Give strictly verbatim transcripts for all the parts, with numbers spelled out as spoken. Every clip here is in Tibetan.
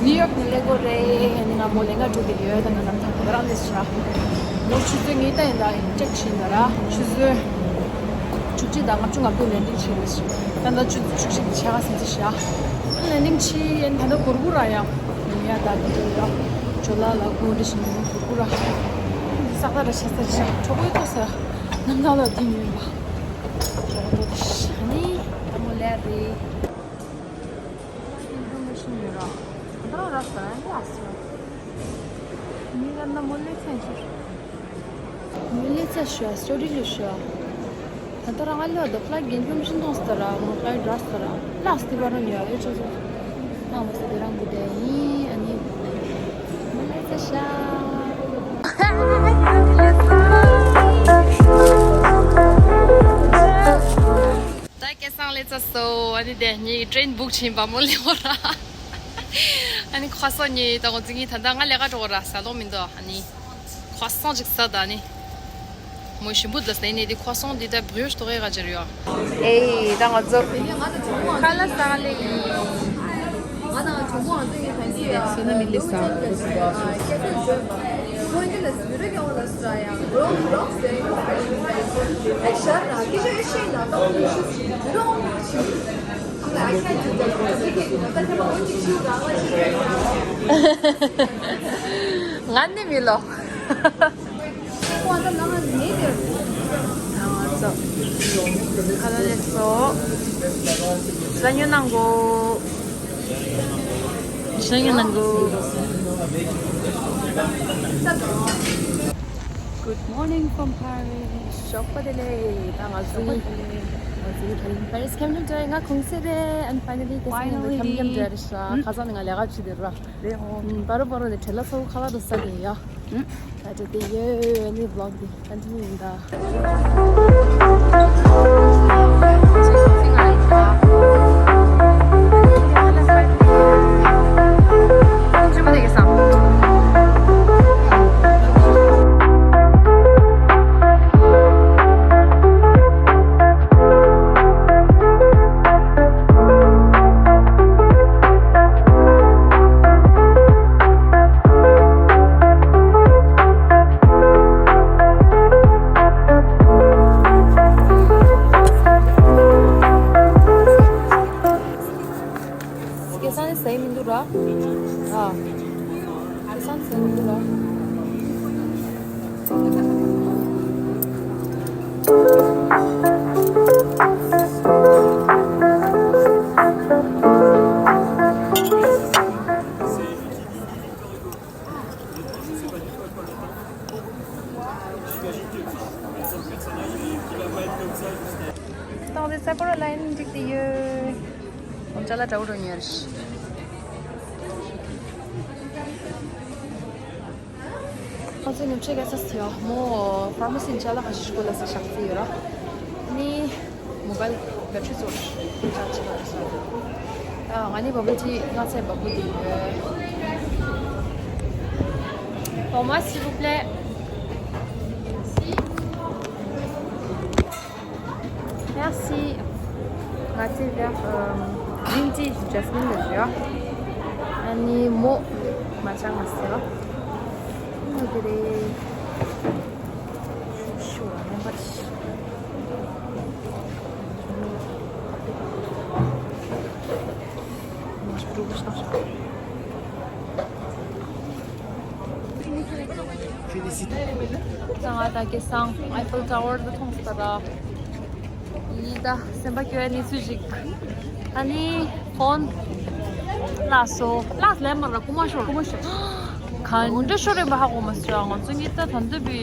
ནིའུ་ཡོག་ནས་སླེབས་ཀྱི་རེད། ཨ་ནི་ང་མོ་ལས་ཀ་འགྲོ་གི་ཡོད། ད་ང་ནམ་ཐང་ཁོ་རང་སླེབས་ཤག་མོ་ཆུ་ཚོད་ཉིས་ལྟ་ཡིན་ད་ཡིན་ཅེག་བྱས་ཡིན་ད་ར། ཆུ་ཚོད་བཅུ་གཅིག་དང་ལྔ་བཅུ་ང་བདུན་ལན་ཌིང་བྱས་ཡོད་ཤག་ད་ལྟ་ཆུ་ཚོད་བཅུ་གཅིག་དང་ཕྱེད་ཀ་ཟིན་ཚར་ཤག་ལན་ཌིང་བྱས་ཡིན་ད་ལྟ་གུར་གུར་ར་ཡང་ཡ་ད་གི་འགྲོ་ཡོད། ཇོ་ལགས་ལ་གུར་འདྲི་བཞིན་གུར་གུར་ར། ས་ཁ་ར་ཆ་ས་ཆ་གྲོགས་པོའི་ཐོག་ས་ནམ་ཐང་ལ་དེ་ཉོས་ལ། ཇོ་ལགས་ཐོག་ཏུ་ཤ་ནི་ད་མོ་ལས་རེད། ད་རང་རག་ས་རང་གི་ཨ་སི་ཡ། མི་ལ་ན་མོ་ལེ་ཚན་ཆུ། མོ་ལེ་ཚ་ཤ་སོ་རི་ལུ་ཤ། ད་ད་རང་ཨ་ལོ་ད་ཕ་གིན་ཕྱུམ་ཤིན་ཏོང་སྟ་ར་མོ་ཀའི་འདྲ་སྟ་ར་ལགས་སྟི་བ་རང་ཡ་ཨེ་ཆོ་ཆོ། ང་མོ་སི་དེ་རང་གུ་དེ་ཡིན་ཨ་ནི། མོ་ལེ་ཚ་ཤ། ད་སྐལ་བཟང་སླེབས་ཚར་སོང་། ཨ་ནི་དེ་ངས་ཀྲེན་བུག་བྱས་པ་མོ་ལེ་འོ་ར། ཨ་ནི་ཁ་སང་ངས་ད་ཁོ་ཚོ་ངས་ད་ལྟ་ང་ལས་ཀ་འགྲོ་གི་ར་ཟ་ལོང་མི་འདུག་ཨ་ནི་ཁ་སང་ཅིག་ཟ་ད་ཨ་ནི་མོ་ཞིམ་པོ་འདུག་ཟེར་ནས་དེ་ཁ་སང་འདི་ད་བུ་ཡོ་ཤི་ཏོ་ཨེ་ག་ཅིག་ཡོད། ཨེ་ད་ང་ཚོ་ཁ་ལག་ཟ་ལེ་ཡིན། ང་དང་གྲོགས་པོ་ང་ཚོ་ཡིན་ཐང་ཤི་ཡ། སོ་ན་མི་ལི་ས། སྐད་ཆ་བརྗོད་པ། ཁོ་འདི་ལ་ཟུར་ར་རྒྱག་པ་ལ་ཟ་ཡ། རོགས་རོགས་ཟེར་ཡོང་ཟེར་ཡོང་ཟེར་ཡོང་། ཨེ་ཤར་ན་སྐད་ཆ་ཨེ་ཤེས་ན་ཏོག་ཙམ་ཤུ་ཟུར་རོགས་ཤུ། ཁོ་ལ་ཨ་ཁྱད་ཅིག་ཏོག་ཙམ་ཁྱད་ཀྱི་ད་ལྟ་ཁྱད་པར་འོན་ཅིག་ཤུ་རང་ལ་ཅིག་ཡོད་ན། ང་ནི་མི་ལོ། ང་ཚོ་ཁ་ལག་ལེགས་སོ། ཟ་ཉོ་གནང་གོ། ཟ་ཉོ་གནང་གོ། Good morning from Paris. ཞོགས་པ་བདེ་ལེགས། ད་ང་ཚོ་ཞོགས་པ་བདེ་ལེགས། ང་ཚོ་ད་རིང་པེ་རིས་ཁྱམས་རྒྱམ་འགྲོ་ཡ། ང་ཁུངས་སེ་རེད། And finally ཁ་སང་ང་ཚོ་ཁྱམས་རྒྱམ་འགྲོ་ཡ་རེད་ཤག་ཁ་སང་ནས་ང་ལས་ཀ་བྱེད་དེ་ར། རེད་ཧོ། ཨུམ། བར་བར་ནས་བྲེལ་ལ་ཚ་བོ་ཁ་ལག་རུ་ཟ་དེ་ཡ། ཨུམ། ད་དེ་དེ་ཡོད་ནི་བློག་དེ་ཀོན་ཊི་ནིའུ་ཡིན་ད། སྐལ་བཟང་ནི་ཟ་ཡི་མི་འདུག་ར། ཨ། སྐལ་བཟང་ཟ་ཡི་མི་འདུག་ར། སྟོང་ཟད་ས་ཀོ་ར་ལ་ཡིན་འགྲིག་དེ་ཡོད། ཨོ་ཅ་ལག་འདྲ་བོ་འགྲོ་ཉེར། ང་ཚོའི་ནུབ་ཕྱོགས་རྒྱལ་ས་སི་ཡོ་མོ་ཕར་མ་སི་ཅ་ལག་ཁ་ཤས་ཤིག་ལ་སི་ཤག་ཙི་ཡོད་ར། ནི་མོ་བལ་བེ་ཊི་རི་ཚོར་ཅ་ཅི་ལ་སོ། ཨ་ང་ནི་བ་བལ་ཊི་ང་ཚེ་བ་བུ་དེ་ཡོད། Thomas, s'il vous plaît. Merci. ང་ཚོའི་བེ་ཨ་གླིང་རྗེ་ཇེ་སི་མིན་ལ་ཞུ། ཨ་ནི་མོ་མ་ཅང་མ་ཟེར། མོ་དེ་རེད། ཤོ་ར་ནམ་པར་ཤི། མོ་ཞིག་འགྲོ་གི་ཤག་ཤག་ད་ང་ད་སྐལ་བཟང་ཨའི་ཕེལ་ཊ་ཝར་ད་མཐོང་ས་ར། ཡིན་ད་སེམས་པ་སྐྱོ་བའི་གནས་ཚུལ་ཞིག་ཨ་ནི་ཕོན་ལགས་སོ། ལགས་ལས་མ་ར་རྐུ་མ་ཤོར། རྐུ་མ་ཤོར། ག་འདྲ་ཤོར་རེད་པ་ཧ་གོ་མ་སོང་། ང་ཚོ་གཉིས་ད་ད་འདོད་པའི་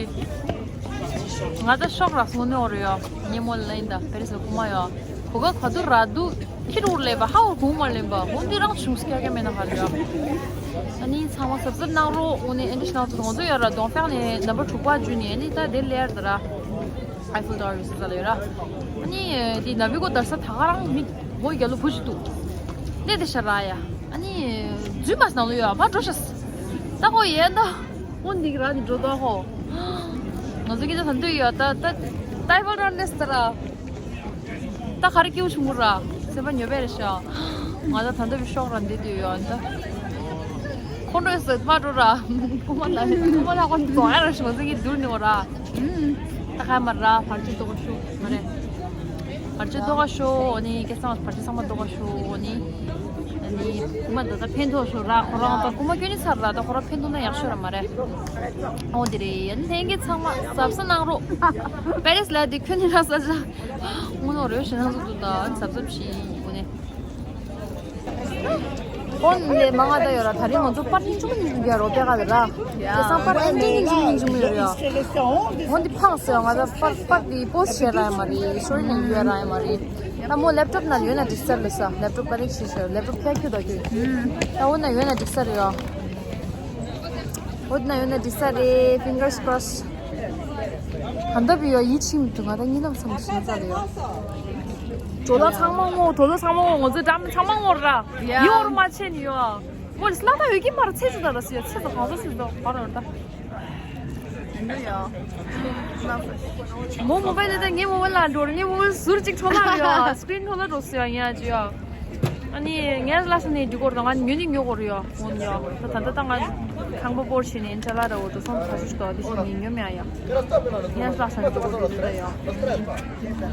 ང་ད་ཤོག་ར་སོང་ནི་འོ་རེ་ཡོ། ཉེ་མོ་ལ་ཡིན་ད་པེ་རི་སི་ལ་རྐུ་མ་ཡོ། གོ་ག་ག་དུ་ར་དུ། ཁྱི་རུ་ལེན་པ་ཧ་འོ་གུང་མ་ལེན་པ་འོ་འདི་རང་བྱུང་སྐྱ་སྐྱ་མེད་ན་ཧ་རེ་ཡ། ཨ་ནི་ཚང་མ་སབ་སབ་གནང་རོགས། འོ་ནི་ཨེ་འདྲ་ཞིག་གནང་ཚུལ་ང་ཚོ་ཡོད་ར་གདོང་ཕྱག་ནས་ནམ་པར་དྲུག་པ་བརྒྱུད་ནས་ཨ་ནི་ད་དེ་ལེར་ད་ར་ཨའི་ཕེལ་ཊ་ཝར་ཡོད་ས་ལ་ཡོད་ར། ཨ་ནི་དེ་ན་བི་གོ་དར་ས་ད་ག་རང་མི་མོ་རྒྱ་ལོ་བུ་ཞིག་འདུག་གནས་དེ་ཤ་ར་ཡ། ཨ་ནི་རྫུན་མ་ནང་ལོ་ཡོད་ཨ་ཕ་འགྲོ་ཤ་ད་ཁོ་ཡས་ན་འོ་འདི་གི་ར་ནི་འགྲོ་དོ་ཁོ། ང་ཚོ་གི་ད་ད་འདོད་ཡོད་ད་ད་ད་ཨའི་ཕེལ་ཊ་ཝར་ལས་ད་ར། ད་ག་རེ་སྐྱེའུ་ཆུང་ངུ་ར། སེམས་པ་ཉོབ་པས་རེད་ཤག་ང་ད་ད་ལྟ་བི་ཤོག་ར་འདི་དུས་ཡོད་ད། ཁོང་ཁྲོས་སོད་མ་འགྲོ་ར། ཁོ་མ་ལ་ཁོ་མ་ལ་ཁོ་རྫོང་ཡ་ར་ཞོག་ཟིག་གི་དུར་ནི་འོ་ར། ད་ཁ་མ་ར་བར་ཆད་ལྡོག་ཤོག་མ་རེད། བར་ཆད་ལྡོག་ཤོག་ཨོ་ནི་སྐལ་བཟང་བར་ཆད་ཚང་མ་ལྡོག་ཤོག་ཨོ་ནི། ཨ་ནི་ཁོ་མ་ད་ད་ཕན་ཐོགས་ཤོག་ར། ཁོ་རང་ད་ཁོ་མ་སྐྱོན་ནི་ཚར་ར། ད་ཁོ་རང་ཕན་ཐོགས་ན་ཡག་ཤོས་ར་མ་རེད། ཨོ་དེ་རེད། ཨ་ནི་ལྷན་རྒྱས་ཚང་མ་གཟབ་གཟབ་གནང་རོགས། པེ་རིས་ལ་དེ་ཁྱོད་ནི་ར་ས་ཆ་དངོས་གནས་རེ་ཞེ་ན་ཟུག་ཏུ་ད་གཟབ་གཟབ་བྱེད་ཨོ་ནི། ཧོན་ནས་མ་ང་ད་ཡོད་ར། ད་རིང་ང་ཚོ་པར་སྙིང་རྗེ་མོ་སྙིང་རྗེ་མོ་རྒྱག་རོགས་པས་ག་ལ་ར། དེ་སང་པར་ཨེ་ནས་སྙིང་རྗེ་མོ་སྙིང་རྗེ་མོ་ཡོད་ར། ཧོན་འདི་ཕངས་སོ་ང་ད་པར་པར་འདི་པོ་སི་བྱས་ར་ཡ་མ་རེད། སོ་རི་ནས་ཡོད་ར་ཡ་མ་རེད། ད་མོ་ལེབ་ཊོབ་ནང་ཡོད་ན་འགྲིག་ས་རེད་ལ་ས། ལེབ་ཊོབ་ཀ་ནེག་ཤིན་བྱས་ལེབ་ཊོབ་ཁྱེད་ཁྱོད་ད་ཁྱོད། ད་འོ་ན་ཡོད་ན་འགྲིག་ས་རེད་ཡ། འོ་ན་ཡོད་ན་འགྲིག་ས་རེད། Fingers crossed། ད་ལྟ་བི་ཡོ་ཡིད་ཆེས་མི་འདུག་ང་ད་གཉིད་ལམ་སང་ཞིང་ས་ལ་ཡོད། གྲོ་ལ་ཚང་མ་ངོ་། གྲོ་ལ་ཚང་མ་ངོ་། ང་ཚོའི་འགྲམ་ཚང་མ་ངོ་ར། ཡ། ཡོ་ར་མ་ཆེ་ནི་ཡོ། ངོ་ལ་སླ་ད་ཡོད་ཀྱི་མ་ར། ཚེ་ཆུ་ད་ད་སི་ཡོ། ཚེ་ད་གང་ཟ་སི་ད་ག་ར་ད། མོ་མོ་བའི་ལ་ད་ངའི་མོ་བའི་ལ་འགྲོ་ར། ངའི་མོ་བའི་ཟུར་གཅིག་འཕྲོ་ལ་ཡོ། སི་ཀི་རིན་འཕྲོ་ལ་འགྲོ་སི་ཡོ་ཡ་ཅི་ཡོ། ཨ་ནི་ངས་ལ་ས་ནས་འཇུག་གོ་ར། ང་ཉོ་ནི་ཉོ་གོ་ར་ཡོ། འོ་ཡོ། ད་ད་ད་ད་ང་ཁང་པ་སྤོར་བྱས་ནས་ཅ་ལག་ར་འོ་དོ་སོང་ཚ་ཤུ་ཤུ་དོ་དེ་བྱས་ནས་ཉོ་མེད་ཡ། ངས་ལ་ས་ནས་འཇུག་གོ་ར་ཡོ།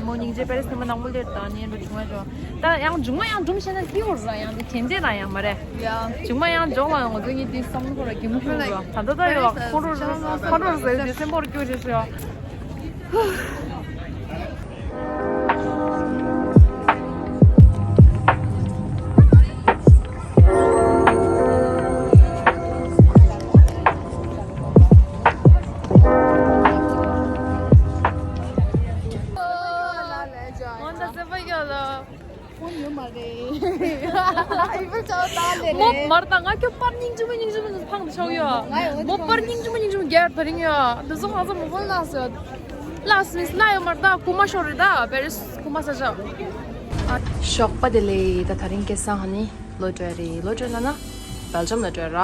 མོ་སྙིང་རྗེ། པེ་རེ་སི་ནས་མ་ནང་མོ་ལེར་ད་ནས་འགྲོ་བྱུང་བ་ཡོ། ད་ཡང་མཇུག་མ་ཡང་སྒྲུང་བཤད་ན་སྐྱིད་པོ་ར། ཡང་དེ་གན་རྗེས་ན་ཡང་མ་རེད། ཡ། མཇུག་མ་ཡང་འཇོག་ལ་ཡོང་ང་ཚོ་གཉིས་དེ་བསམ་བློ་ར་གད་མོ་ཤོར་ར། ད་ད་ད་ཡོ། ཁོང་ཁྲོ་ཁོང་ཁྲོ་ཟེར་དེ་སེམས་པོར་སྐྱོ་རེ་ཤོ། ཁོང་ད་སེམས་པ་སྐྱོ་ལ། ཁོང་ཡོད་མ་རེད། ཨི་བིལ་ཆོ་ད་ལེ་མོ་རེད། མར་ད་ང་ཁྱོད་པར་སྙིང་རྗེ་མོ་སྙིང་རྗེ་མོ་འཕངས་ཏེ་ཆོག་ཡོད། ང་ཡོད་མོ་པར་སྙིང་རྗེ་མོ་སྙིང་རྗེ་མོ་རྒྱལ་ད་རིང་ཡོད། འདི་ཚོ་ང་ཚོ་མོ་པར་ལགས་སོ། ལགས་སོ་ལ་ཡོད་མར་ད་རྐུ་མ་ཤོར་རེད་ད། པེ་རི་སི་རྐུ་མ་ས་ཆ། ཞོགས་པ་བདེ་ལེགས། ད་ད་རིང་སྐལ་བཟང་ཧ་ནི་ལོ་བགྲོད་རེད། ལོ་བགྲོད་ལ་ན་སྦེལ་ཇམ་ལ་བགྲོད་ར།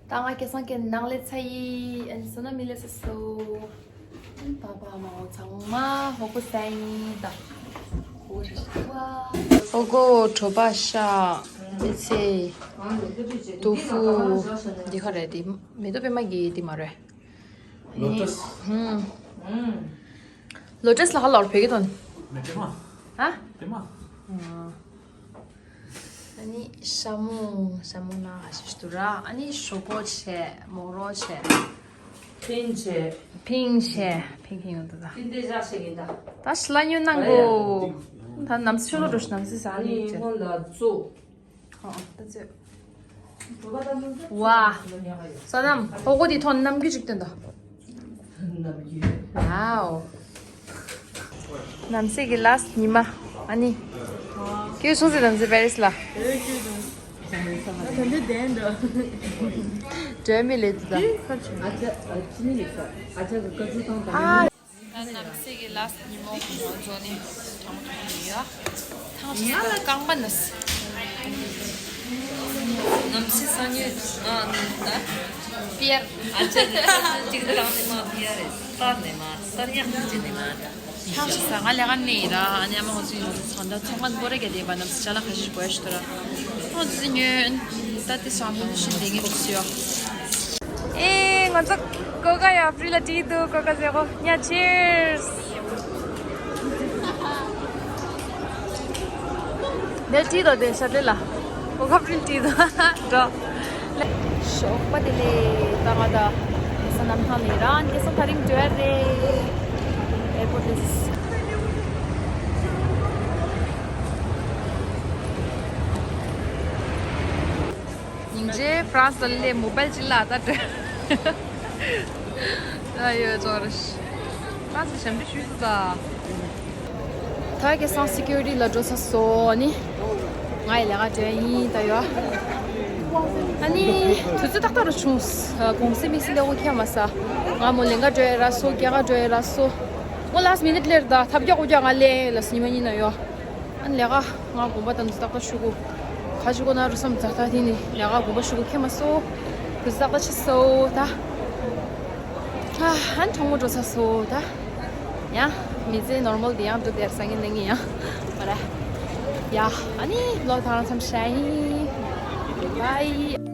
ད་ང་སྐལ་བཟང་གི་ནང་ལས་ཚ་ཡི་ཨན་སོ་ན་མི་ལས་སོ། པ་པ་མ་འོ་ཚང་མ་ཧོ་ཀོ་སའི་ད། ཧོ་ཀོ་གྲོ་པ་ཤ་མི་ཚེ་ཏོ་ཧྥུ་འདི་ག་རེད། འདི་མེ་ཏོག་པད་མ་གི་འདི་མ་རེད། ལོ་ཊས། ཧུམ། ལོ་ཊས་ལ་ཧ་ལོར་བེ་གི་དོན། མེ་ཏོག་པད་མ། ཧ། པད་མ། ཨ་ནི་ཤ་མོ་ཤ་མོ་ན་ཤི་ཤི་ཏུ་ར། ཨ་ནི་ཤོག་གོ་ཆེ་མོ་རོ་ཆེ། ཕིང་ཆེ། ཕིང་ཆེ། ཕིང་ཕིང་ཡོང་དུ་ད། ཏིན་ཏེ་ཇ་ཤེ་གིན་ད། ད་ཤི་ལ་ཉོ་ནང་གོ། ད་ནམ་སི་ཤོ་ལོ་འགྲོ་ཤི་ནམ་སི་ས་ཨ་ནི་ནི་ཆེ། སྔོན་ལ་ཙོ། ཨ་ད་ཙོ། ཝ། ས་ནམ་ཧོ་གོ་དི་ཐོན་ནམ་གི་ཅིག་ཏན་ད། ཝའོ། ནམ་སི་གི་ལཱ་སི་ཉི་མ། ཨ་ནི། ཁྱོད་སུ་ཟེར་ནམ་སི་པེ་རི་སི་ལ། བྲོས་མི་ལེ་དུ་ད། ཨ། ནམ་སི་གི་ལཱ་སི་ཉི་མ་ཁོང་ཚོ་ནི་ཐང་ཆུ་རྐང་པ་ནི། ནམ་སི་ས་ཉོས་ཨ་ནི་ད། པིར། ཨ་ཅག་གི་ཅིག་བཏང་ནི་མ་པིར་རེད། སྟར་ནི་མ་སྟར་ཡག་ཅིག་ནི་མ་ད། ཐང་ཆུ་ས་ང་ལས་ཀ་ནི་ར་ཨ་ནི་ཨ་མ་ང་ཚོ་ཡོང་ཚོང་ད་ཚོང་ཁང་སྒོ་ར་ག་དེ་བ་ནམ་སི་ཅ་ལག་ཁ་ཤས་བོ་ཡ་ཤི་ཏོ་ར། ཁོང་ཚོ་ཉོས་ད་དེ་ཤང་ཕུ་ཤིན་དེ་ངེ་བོ་སི་ཡོ། ཨེ་ང་ཚོ་ཀོ་ཀ་ཡ་ཕྲི་ལ་ཏི་དུ་ཀོ་ཀ་ཟེ་གོ་ཉ་ཆིར་སི། དེ་ཏི་དོ་དེ་ཤ་དེ་ལ་ཀོ་ཀ་ཕྲི་ལ་ཏི་དུ་འགྲོ། ཞོགས་པ་དེ་ལས་ད་ང་ད་ཁེ་ས་ནམ་ཐང་ནས་རང་ཁེ་ས་ད་རིང་འགྲོ་ཡ་རེད། ཨེར་པོར་ཏི། སྙིང་རྗེ། ཧྥ་རན་སི་ལ་ལས་མོ་བལ་ཅི་ལ་ད་འདྲ། ཨ་ཡོ་ཅོ་ར་ཤི། ཧྥ་རན་སི་ཞབས་འདྲི་ཞུས་སུ་ད། ད་ཁེ་སང་སི་ཀུ་རི་ཊི་ལ་འགྲོ་ས་སོ་ནི། ང་ཡི་ལས་ཀ་འགྲོ་ཡ་ཡིན་ད་ཡོ། ཨ་ནི་དུས་ཚོད་ཏག་ཏག་རུ་བྱུང་། གུང་སེང་མིག་སི་ལས་འོ་ཁྱད་མ་ས། ང་མོ་ལེན་ག་འགྲོ་ཡ་ར་སོ་རྒྱ་ག་འགྲོ་ཡ་ར་སོ། ངོ་ལཱ་སི་མི་ནིཊ་ལེར་ད་ཐབ་རྒྱག་འོ་རྒྱག་ང་ལས་ལ་སི་ཉི་མ་ཉིན་ན་ཡོ། ཨ་ནི་ལས་ཀ་ང་དགོངས་པ་དམ་ཚིག་ཏག་ཏག་ཞུ་གོ། ཁ་ཅིག་གོ་ན་རུ་སམ་ཛ་ད་དེ་ནི་ལས་ཀ་དགོངས་པ་ཞུ་གོ་ཁེ་མ་སོ། རུ་ཙག་ཏག་ཆི་སོ་ད། ཨ་ཧན་གྲོང་མོ་འགྲོ་ས་སོ་ད། ཡང་མི་ཚེ་ནོར་མལ་དེ་ཡང་འགྲོ་དེར་སང་ཉིན་ནང་ཡང་མ་ར། ཡ། ཨ་ནི་ལོ་ཐང་མཚམས་བཞག་ཡིན། Bye.